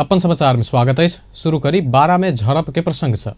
अपन समाचार में स्वागत है। शुरू करी बारा में झड़प के प्रसंग से।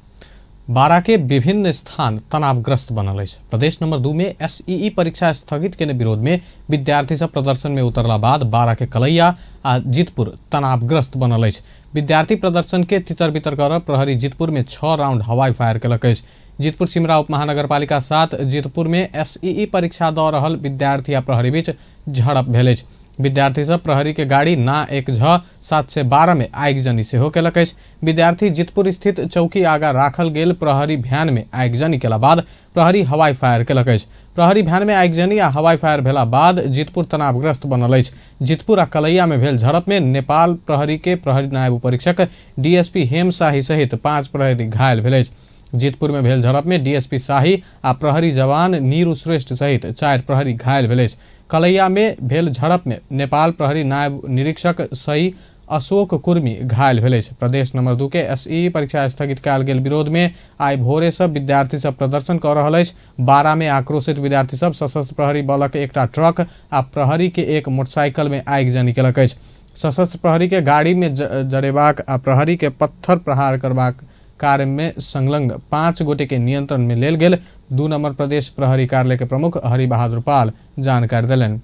बारा के विभिन्न स्थान तनावग्रस्त बनल अछि। प्रदेश नंबर 2 में एसईई परीक्षा स्थगित के विरोध में विद्यार्थी सब प्रदर्शन में उतरला बाद बारा के कलैया आ जितपुर तनावग्रस्त बनल अछि। विद्यार्थी प्रदर्शन के तितर बितर कर प्रहरी जितपुर में 6 राउंड हवाई फायर केलक अछि। जितपुर सिमरा उप महानगरपालिका 7 जितपुर में एसईई परीक्षा दऽ रहल विद्यार्थी आ प्रहरी बीच झड़प भेल अछि। विद्यार्थी सब प्रहरी के गाड़ी ना 1 झ 712 में आगिजनी सेहो केलक अछि। विद्यार्थी जितपुर स्थित चौकी आगा राखल गेल प्रहरी भ्यान में आगिजनी केला बाद प्रहरी हवाई फायर केलक अछि। प्रहरी भ्यान में आगिजनी आ हवाई फायर भेला बाद जितपुर तनावग्रस्त बनल अछि। जितपुर आ कलैया में भेल झड़प में नेपाल प्रहरी के प्रहरी नायब उपरीक्षक डीएसपी हेम शाही सहित 5 प्रहरी घायल भेल अछि। जितपुर में भेल झड़प में डीएसपी शाही आ प्रहरी जवान नीरू श्रेष्ठ सहित 4 प्रहरी घायल भेल अछि। कलैया में भेल झड़प में नेपाल प्रहरी नायब निरीक्षक सही अशोक कुर्मी घायल भेल अछि। प्रदेश नंबर 2 के एसईई परीक्षा स्थगित कयल गेल विरोध में आइ भोरे सब विद्यार्थी सब प्रदर्शन कर रहल अछि। बारा में आक्रोशित विद्यार्थी सब सशस्त्र प्रहरी बलक एकटा ट्रक आ प्रहरी के एक मोटरसाइकिल में आगिजनी केलक अछि। सशस्त्र प्रहरी के गाड़ी में जड़ेबाक आ प्रहरी के पत्थर प्रहार करबाक कार्य में संलग्न 5 गोटे के नियंत्रण में लेल गेल 2 नंबर प्रदेश प्रहरी कार्यालय के प्रमुख हरिबहादुर पाल जानकारी देलनि।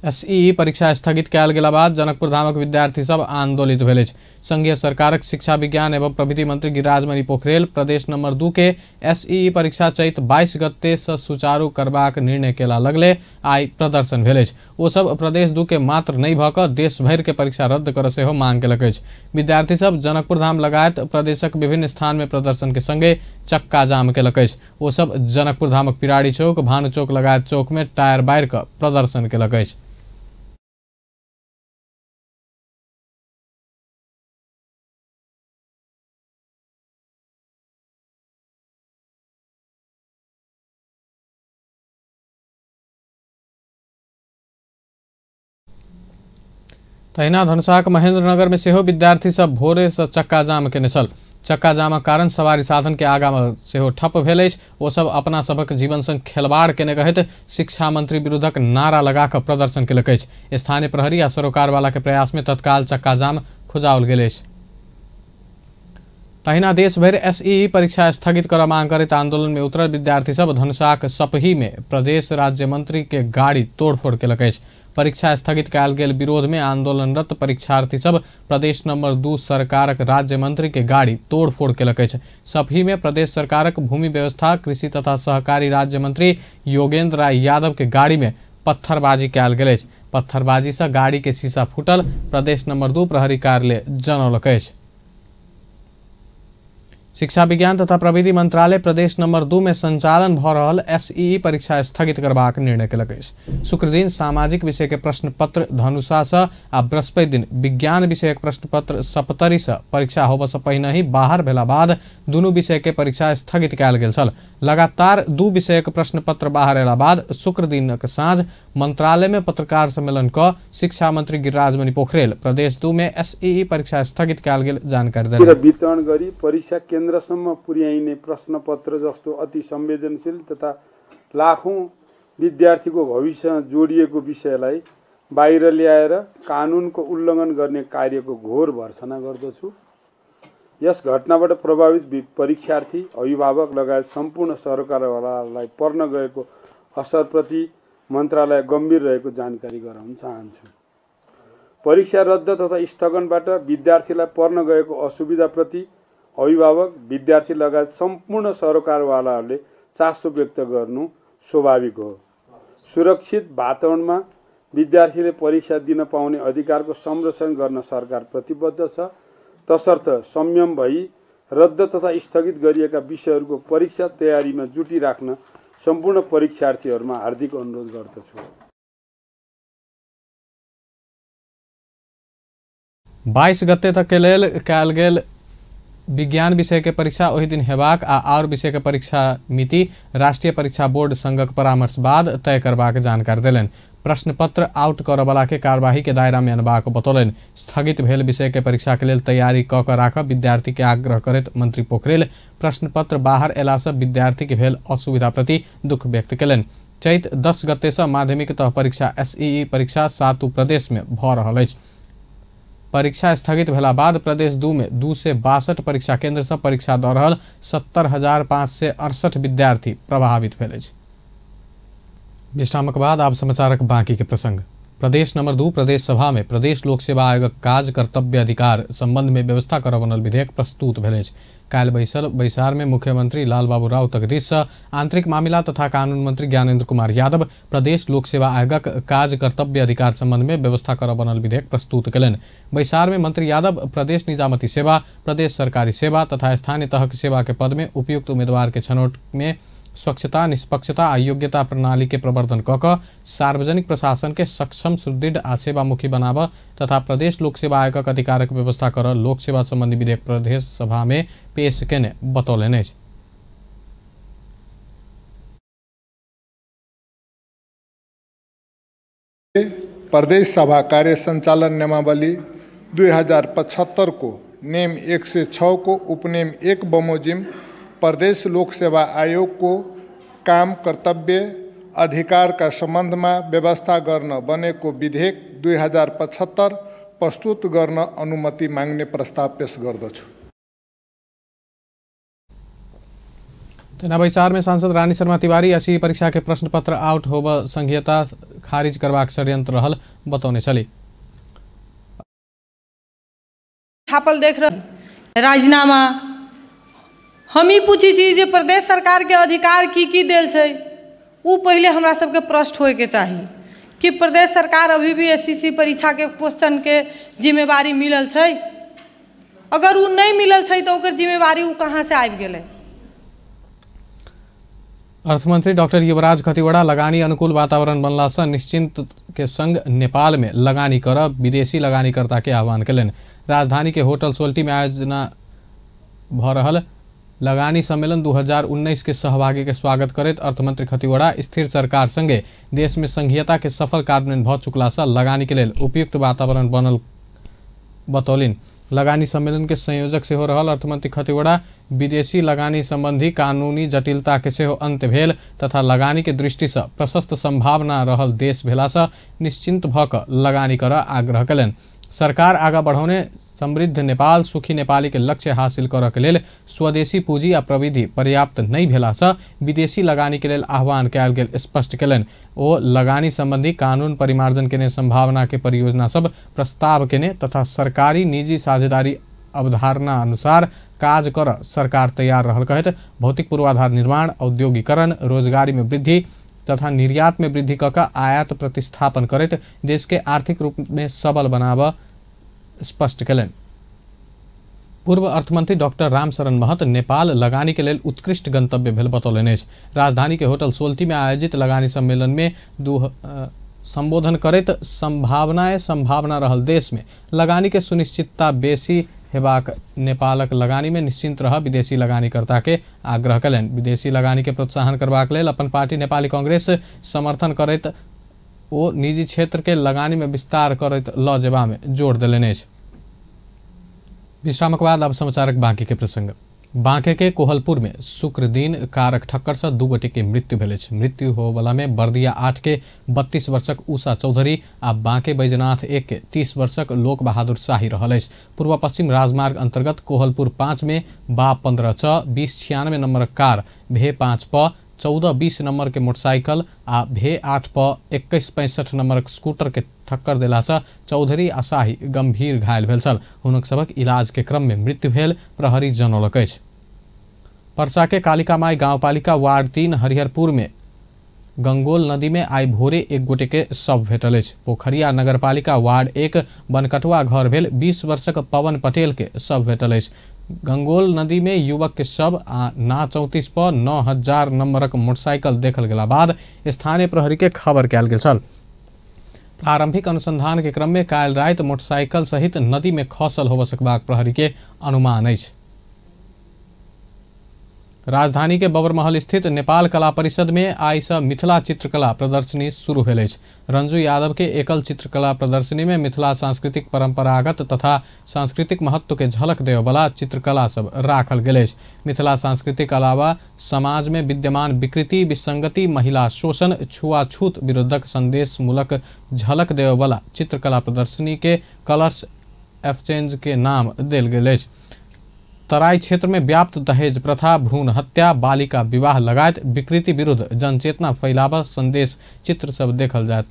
एसईई परीक्षा स्थगित कयल गेला बाद जनकपुर धामक विद्यार्थी सब आंदोलित भेल अछि। संघीय सरकारक शिक्षा विज्ञान एवं प्रविधि मंत्री गिरिराजमणि पोखरेल प्रदेश नंबर 2 के एसईई परीक्षा चैत 22 गते से सुचारू करबाक निर्णय केला लगले आइ प्रदर्शन भेल अछि। ओ सब प्रदेश 2 के मात्र नहि भऽ कऽ देश भरि के परीक्षा रद्द करऽ सेहो मांग केलक अछि। विद्यार्थी सब जनकपुर धाम लगायत प्रदेशक विभिन्न स्थान में प्रदर्शन के संगे चक्का जाम केलक अछि। ओ सब जनकपुर धामक पिराड़ी चौक, भानु चौक लगायत चौक में टायर बारि कऽ प्रदर्शन केलक अछि। तहिना धनुषाक महेंद्रनगर में सेहो विद्यार्थी सब भोरे से चक्का जाम केने छल। चक्का जामक कारण सवारी साधन के आगा में सेहो ठप भेल अछि। ओ सब अपना सबक जीवन संग खेलवाड़ केने कहैत शिक्षा मंत्री विरुद्धक नारा लगा कऽ प्रदर्शन केलक अछि। स्थानीय प्रहरी आ सरोकारवाला के प्रयास में तत्काल चक्का जाम खुजाओल गेल अछि। तहिना देश भरि एसईई परीक्षा स्थगित करऽ मांग करैत आंदोलन में उतरल विद्यार्थी सब धनुषाक सपही में प्रदेश राज्य मंत्री के गाड़ी तोड़फोड़ केलक अछि। परीक्षा स्थगित कयल गेल विरोध में आंदोलनरत परीक्षार्थी सब प्रदेश नंबर 2 सरकारक राज्य मंत्री के गाड़ी तोड़फोड़ केलक अछि। सपही में प्रदेश सरकारक भूमि व्यवस्था कृषि तथा सहकारी राज्य मंत्री योगेंद्र राय यादव के गाड़ी में पत्थरबाजी कयल गेल अछि। पत्थरबाजी से गाड़ी के शीशा फूटल प्रदेश नंबर 2 प्रहरी कार्यालय जनौलक अछि। शिक्षा विज्ञान तथा प्रविधि मंत्रालय प्रदेश नंबर 2 में संचालन भऽ रहल एसईई परीक्षा स्थगित करबाक निर्णय केलक अछि। शुक्रदिन सामाजिक विषय के प्रश्न पत्र धनुषा से आ बृहस्पति दिन विज्ञान विषयक प्रश्न पत्र सप्तरी से परीक्षा होबय से पहिने ही बाहर भेला बाद दुनू विषय के परीक्षा स्थगित कयल गेल छल। लगातार 2 विषयक प्रश्न पत्र बाहर अयला बाद शुक्र दिनक साँझ मंत्रालय में पत्रकार सम्मेलन कऽ शिक्षा मंत्री गिरिराजमणि पोखरेल प्रदेश 2 में एसईई परीक्षा स्थगित कयल गेल जानकारी देलनि। वितरण गरी परीक्षा केन्द्रसम्म पुर्याइने प्रश्नपत्र जस्तो अति संवेदनशील तथा लाखौं विद्यार्थीको भविष्यसँग जोडिएको विषयलाई बाहिर ल्याएर कानुनको उल्लङ्घन गर्ने कार्यको घोर भर्सना गर्दछु। यस घटनाबाट प्रभावित परीक्षार्थी, अभिभावक लगायत सम्पूर्ण सरकारवालालाई पर्न गएको असरप्रति मन्त्रालय गम्भीर रहेको जानकारी गराउन चाहन्छु। परीक्षा रद्द तथा स्थगनबाट विद्यार्थीलाई पर्न गएको असुविधाप्रति अभिभावक, विद्यार्थी लगायत सम्पूर्ण सरकारवालाहरूले चासो व्यक्त गर्नु स्वाभाविक हो। सुरक्षित वातावरणमा विद्यार्थीले परीक्षा दिन पाउने अधिकारको संरक्षण गर्न सरकार प्रतिबद्ध छ। तसर्थ संयम भई रद्द तथा स्थगित गरिएका विषयहरूको परीक्षा तयारीमा जुटिराख्न सम्पूर्ण परीक्षार्थीहरूमा हार्दिक अनुरोध गर्दछु। 22 गते तक के लेल कयल गेल विज्ञान विषय के परीक्षा ओहि दिन हेबाक आ और विषय के परीक्षा मिति राष्ट्रीय परीक्षा बोर्ड संगक परामर्श बाद तय करबाक जानकारी देलनि। प्रश्न पत्र आउट करऽवला के कार्यवाही के दायरा में अनबाक बतौलनि। स्थगित भेल विषय के परीक्षा के लेल तैयारी कऽ कऽ राखब विद्यार्थी के आग्रह करैत मंत्री पोखरेल प्रश्न पत्र बाहर अयला से विद्यार्थी के भेल असुविधा प्रति दुख व्यक्त केलनि। चैत 10 गते से माध्यमिक तह परीक्षा एसईई परीक्षा 7 प्रदेश में भ रहल अछि। परीक्षा स्थगित भेला बाद प्रदेश 2 में 262 परीक्षा केंद्र से परीक्षा दऽ रहल 70,568 विद्यार्थी प्रभावित भेल अछि। विश्रामक बाद आब समाचारक बाकी के प्रसंग। प्रदेश नंबर 2 प्रदेश सभा में प्रदेश लोक सेवा आयोगक काज कर्तव्य अधिकार संबंध में व्यवस्था करऽ बनल विधेयक प्रस्तुत भेल अछि। काल्हि बैसल बैसार में मुख्यमंत्री लालबाबू राउतक दिस सँ आंतरिक मामिला तथा कानून मंत्री ज्ञानेन्द्र कुमार यादव प्रदेश लोक सेवा आयोगक काज कर्तव्य अधिकार संबंध में व्यवस्था करऽ बनल विधेयक प्रस्तुत कयलनि। बैसार में मंत्री यादव प्रदेश निजामती सेवा, प्रदेश सरकारी सेवा तथा स्थानीय तहक सेवा के पद में उपयुक्त उम्मीदवार के छनौट में स्वच्छता, निष्पक्षता आ योग्यता प्रणाली के प्रवर्धन कऽ कऽ सार्वजनिक प्रशासन के सक्षम, सुदृढ़ आ सेवामुखी बनाबऽ तथा प्रदेश लोक सेवा आयोगक अधिकारक व्यवस्था करऽ लोक सेवा संबंधी विधेयक प्रदेश सभा में पेश केने बतौलनि अछि। प्रदेश सभा कार्य संचालन नियमावली 2075 को नियम 106 को उपनियम 1 बमोजिम प्रदेश लोक सेवा आयोग को काम कर्तव्य अधिकार का संबंधमा व्यवस्था गर्न बनेको विधेयक 2075 प्रस्तुत गर्न अनुमति माग्ने प्रस्ताव पेश गर्दछु। तेना बैसार में सांसद रानी शर्मा तिवारी एसईई परीक्षा के प्रश्न पत्र आउट होब संघीयता खारिज करबाक षड्यंत्र रहल बतौने छली। छापल देख रहे राजीनामा। हम ई पूछी छी जे प्रदेश सरकार के अधिकार की की देल छै, उ पहले हमरा सबके प्रश्न होए के चाही कि प्रदेश सरकार अभी भी एसईसी परीक्षा के क्वेश्चन के जिम्मेवारी मिलल छै। अगर उ नहीं मिलल छै तो ओकर जिम्मेवारी उ कहाँ से आबि गेलै। अर्थमंत्री डॉक्टर युवराज खतिवड़ा लगानी अनुकूल वातावरण बनला से निश्चिंत के संग नेपाल में लगानी करब विदेशी लगानीकर्ता के आह्वान कयलनि। राजधानी के होटल सोल्टी में आयोजना भ रहल लगानी सम्मेलन 2019 के सहभागी के स्वागत करैत अर्थमंत्री खतिवड़ा स्थिर सरकार संगे देश में संघीयता के सफल कार्यान्वयन भ चुकला से लगानी के लेल उपयुक्त वातावरण बनल बतौलनि। लगानी सम्मेलन के संयोजक सेहो रहल अर्थमंत्री खतिवड़ा विदेशी लगानी संबंधी कानूनी जटिलता के सेहो अंत भेल तथा लगानी के दृष्टि से प्रशस्त संभावना रहल देश भेला से निश्चिंत भ क लगानी करऽ आग्रह कयलनि। सरकार आगा बढ़ौने समृद्ध नेपाल सुखी नेपाली के लक्ष्य हासिल करऽ के लेल स्वदेशी पूंजी आ प्रविधि पर्याप्त नहीं भेला से विदेशी लगानी के लेल आह्वान कयल गेल स्पष्ट कयलनि। ओ लगानी संबंधी कानून परिमार्जन केने संभावना के परियोजना सब प्रस्ताव केने तथा सरकारी निजी साझेदारी अवधारणा अनुसार काज कर सरकार तैयार रहल कहैत भौतिक पूर्वाधार निर्माण, औद्योगिकरण, रोजगारी में वृद्धि तथा निर्यात में वृद्धि कऽ कऽ आयात प्रतिस्थापन करैत देश के आर्थिक रूप में सबल बनाबऽ स्पष्ट कयलनि। पूर्व अर्थमंत्री डॉक्टर रामशरण महत नेपाल लगानी के लेल उत्कृष्ट गंतव्य भेल बतौलनि अछि। राजधानी के होटल सोल्टी में आयोजित लगानी सम्मेलन में संबोधन करैत संभावना रहल देश में लगानी के सुनिश्चितता बेसी हेबाक नेपालक लगानी में निश्चिंत रह विदेशी लगानीकर्ता के आग्रह कयलनि। विदेशी लगानी के प्रोत्साहन करबाक लेल अपन पार्टी नेपाली कांग्रेस समर्थन करैत ओ निजी क्षेत्र के लगानी में विस्तार करैत ल जेबा में जोर देलनि अछि। विश्रामक बाद अब समाचारक बाकी के प्रसंग। बांके के कोहलपुर में शुक्र दिन कारक ठक्कर से 2 गोटे के मृत्यु भेल अछि। मृत्यु होबला में बर्दिया 8 के 32 वर्षक उषा चौधरी आ बांके बैजनाथ 1 के 30 वर्षक लोक बहादुर शाही रहल अछि। पूर्व पश्चिम राजमार्ग अंतर्गत कोहलपुर 5 में बा 15 6 2096 नंबरक कार भे 5 प 1420 नंबर के मोटरसाइकिल आ भे 8 प 2165 नंबरक स्कूटर के ठक्कर देला से चौधरी आ शाही गंभीर घायल भेल छल। हुनक सभक इलाज के क्रम में मृत्यु भेल प्रहरी जनौलक अछि। परसा के कालिकामाई गांवपालिका वार्ड 3 हरिहरपुर में गंगोल नदी में आई भोरे एक गोटे के शव भेटल अछि। पोखरिया नगरपालिका वार्ड 1 बनकटुआ घर भेल 20 वर्षक पवन पटेल के शव भेटल अछि। गंगोल नदी में युवक के शव आ ना 34 पर 9000 नंबरक मोटरसाइकिल देखल गेला बाद स्थानीय प्रहरी के खबर कयल गेल छल। प्रारंभिक अनुसंधान के क्रम में काल्हि राति मोटरसाइकिल सहित नदी में खसल होबय सकबाक प्रहरी के अनुमान अछि। राजधानी के बबरमहल स्थित नेपाल कला परिषद में आइ से मिथिला चित्रकला प्रदर्शनी शुरू भेल अछि। रंजू यादव के एकल चित्रकला प्रदर्शनी में मिथिला सांस्कृतिक परंपरागत तथा सांस्कृतिक महत्व के झलक देववाला चित्रकला सब राखल गेल अछि। मिथिला सांस्कृतिक अलावा समाज में विद्यमान विकृति, विसंगति, महिला शोषण, छुआछूत विरुद्धक संदेशमूलक झलक देववाला चित्रकला प्रदर्शनी के कलर्स एक्सचेंज के नाम देल गेल अछि। तराई क्षेत्र में व्याप्त दहेज प्रथा, भ्रूण हत्या, बालिका विवाह लगायत विकृति विरुद्ध जनचेतना फैलावा संदेश चित्र सब देखल जायत।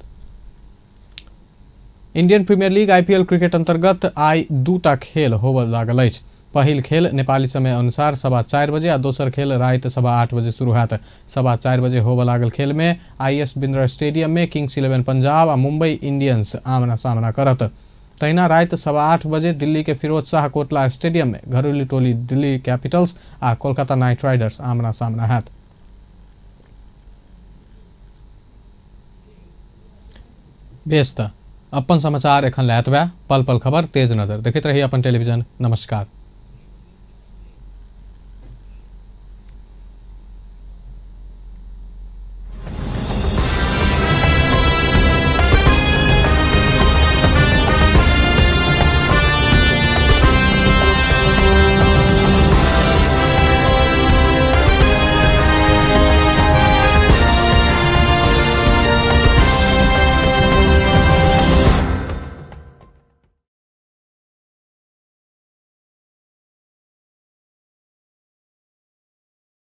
Indian Premier League IPL cricket अंतर्गत आइ दूटा खेल होबय लागल अछि। पहिल खेल नेपाली समय अनुसार 4:15 बजे आ दोसर खेल राति 8:15 बजे शुरू होयत। 4:15 बजे होबय लागल खेल में IS Bindra stadium में किंग्स इलेवन पंजाब आ मुंबई इंडियंस आमना सामना करत। तहिना राति 8:15 बजे दिल्ली के फिरोज शाह कोटला स्टेडियम में घरेलू टोली दिल्ली कैपिटल्स आ कोलकाता नाइट राइडर्स आमना सामना हैत। बेस त अपन समाचार एखन लए एतबे। पल पल खबर तेज नजर देखैत रही अपन टेलीविजन। नमस्कार।